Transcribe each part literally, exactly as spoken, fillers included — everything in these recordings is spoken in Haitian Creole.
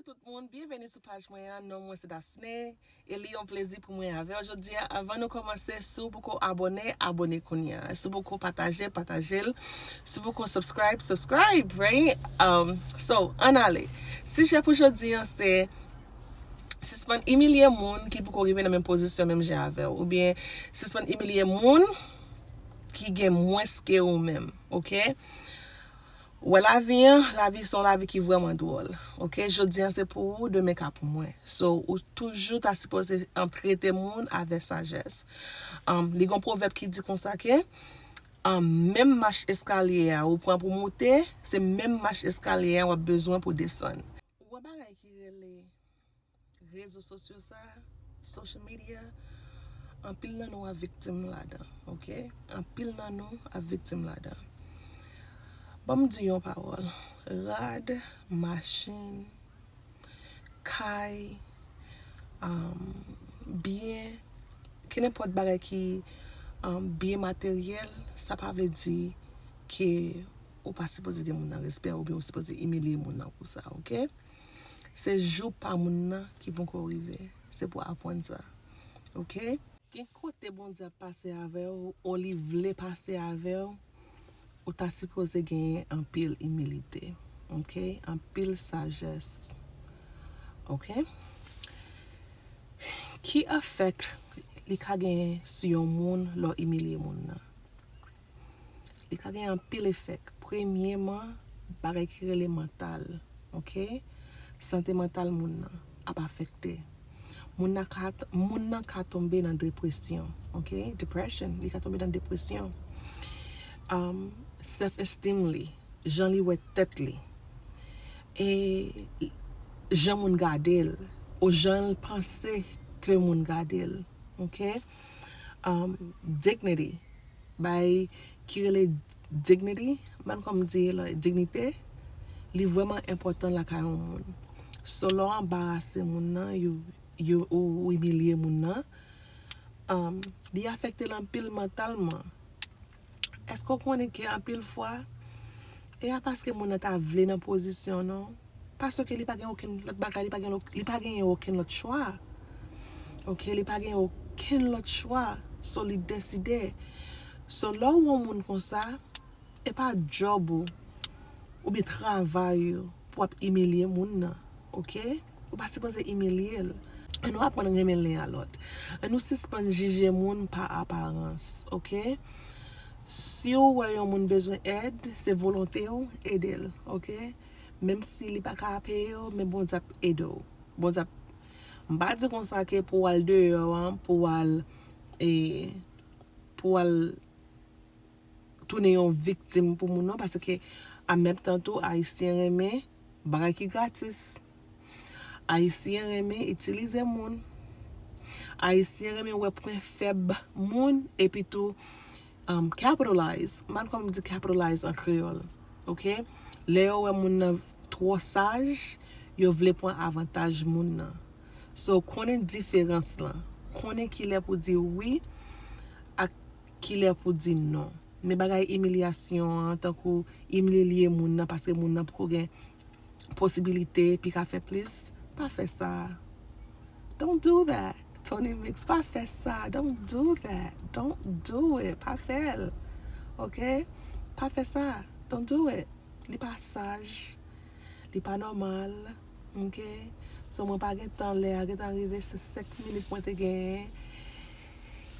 Tout moun, byenveni sou paj mwen an. Non mwen se Daphné. E li yon plezi pou mwen avè w jodi a. Anvan nou kòmanse, si w poko abòne, abòne kounye a. Si w poko pataje, pataje l. Si w poko subscribe, subscribe, right? Um, so, ann ale. Sijè pou jodi a se sispann imilye moun ki poko rive nan menm pozisyon, menm jan avè w. Oubyen sispann imilye moun ki gen mwens ke ou menm, oke? Wè lavi an, lavi se yon lavi ki vrèman dwòl. Oke, jodi an se pou ou, demen ka pou mwen. So, ou toujou ta sipoze, um, trete moun avèk sajès. Um, li gon pwovèb ki di konsa ke, um, menm mach eskalye a ou pran pou moute, se menm mach eskalye a w ap bezwen pou desann. Ou wè bagay ki rele rezo sosyo sa, social media, anpil nan nou ap viktim ladan, oke? Anpil nan nou ap viktim ladan. Ban m di yon pawòl. Rad, machin, kay, um, byen, kenenpòt bagay ki, um, byen materyèl, sa pa vle di ke ou pa sipoze gen moun nan respè oubyen ou sipoze imilye moun nan pou sa, oke? Se jou pa moun nan ki poko rive. Se pou aprann sa. Oke? Gen kote Bondye ap pase avè w, ou li vle pase avè w, ou ta sipoze genyen anpil imilite. Oke? Anpil sajès. Oke? Ki efè li ka genyen sou yon moun lè w imilye moun nan? Li ka gen anpil efè. Premyeman, bagay ki rele mantal, oke? Sante mantal moun nan ap afekte. Moun nan ka, moun nan ka tonbe nan depresyon, oke? Depression, li ka tonbe nan depresyon. Um, self esteem li, jan li wè tèt li. E jan moun gade l, ou jan l panse ke moun gade l, oke? Um, dignity, bay ki rele dignity, ban kòm di la, dignite, li vrèman enpòtan lakay yon moun. So, lè w anbarase moun nan, you, you, ou, ou imilye moun nan, um, li afekte l anpil mantalman. Èske w konnen ke anpil fwa, e a paske moun nan ta vle nan pozisyon non, paske li pa gen okenn lòt bagay, li pa gen, li pa genyen okenn lòt chwa. Oke, li pa gen okenn lòt chwa. So, li deside. So, lè w wè yon moun konsa, e pa djòb ou, oubyen travay ou, pou w ap imilye moun nan, oke? Ou pa sipoze imilye l. Ann nou aprann renmen len a lòt. Ann nou sispann jije moun pa aparans, oke? Si w wè yon moun bezwen èd, se volonte w ede l, oke? Menm si li pa ka peye w, men Bondye ap ede w. Bondye ap, m pa di konsa ke pou w al deyò an, pou w al, e, pou w al tounen yon viktim pou moun non, paske an menm tan tou, Ayisyen renmen bagay ki gratis. Ayisyen renmen itilize moun. Ayisyen renmen wè pwen fèb moun, epi tou, um, capitalize. M pa konn kòman di capitalize an kreyòl, oke? Lè yo wè moun nan twò saj, yo vle pran avantaj moun nan. So, konnen diferans lan. Konnen kilè pou di wi ak kilè pou di non. Men bagay imilyasyon an, tankou imilye moun nan paske moun nan poko gen posibilite, pi ka fè plis, pa fè sa. Don't do that. Tony Mix, pa fè sa. Don't do that. Don't do it. Pa fè l. Oke? Pa fè sa. Don't do it. Li pa saj. Li pa nòmal. Oke? So, mwen pa gen tan, lè a gentan rive, se senk minit mwen te genyen.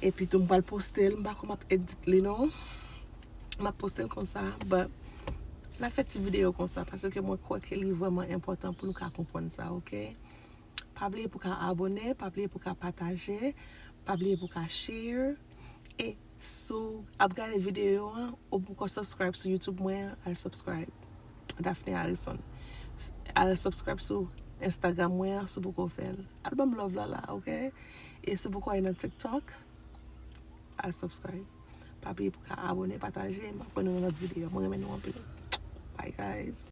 Epi tou, m pral poste l, m pa kwè m ap edit li non. M ap poste l konsa, but n ap fè ti videyo konsa, paske mwen kwè ke li vrèman enpòtan pou nou ka konprann sa, oke? Pa bliye pou ka abòne, pa bliye pou ka pataje, pa bliye pou ka share. E si w ap gade videyo an, ou poko subscribe sou YouTube mwen, al subscribe. Daphné Harrison. Al subscribe sou Instagram mwen an, si w poko fè l. Al ban m love la la, oke? E si w poko al nan TikTok, al subscribe. Pa bliye pou ka abòne, pataje, m ap wè nou nan lòt videyo. Mwen renmen nou anpil. Bye, guys.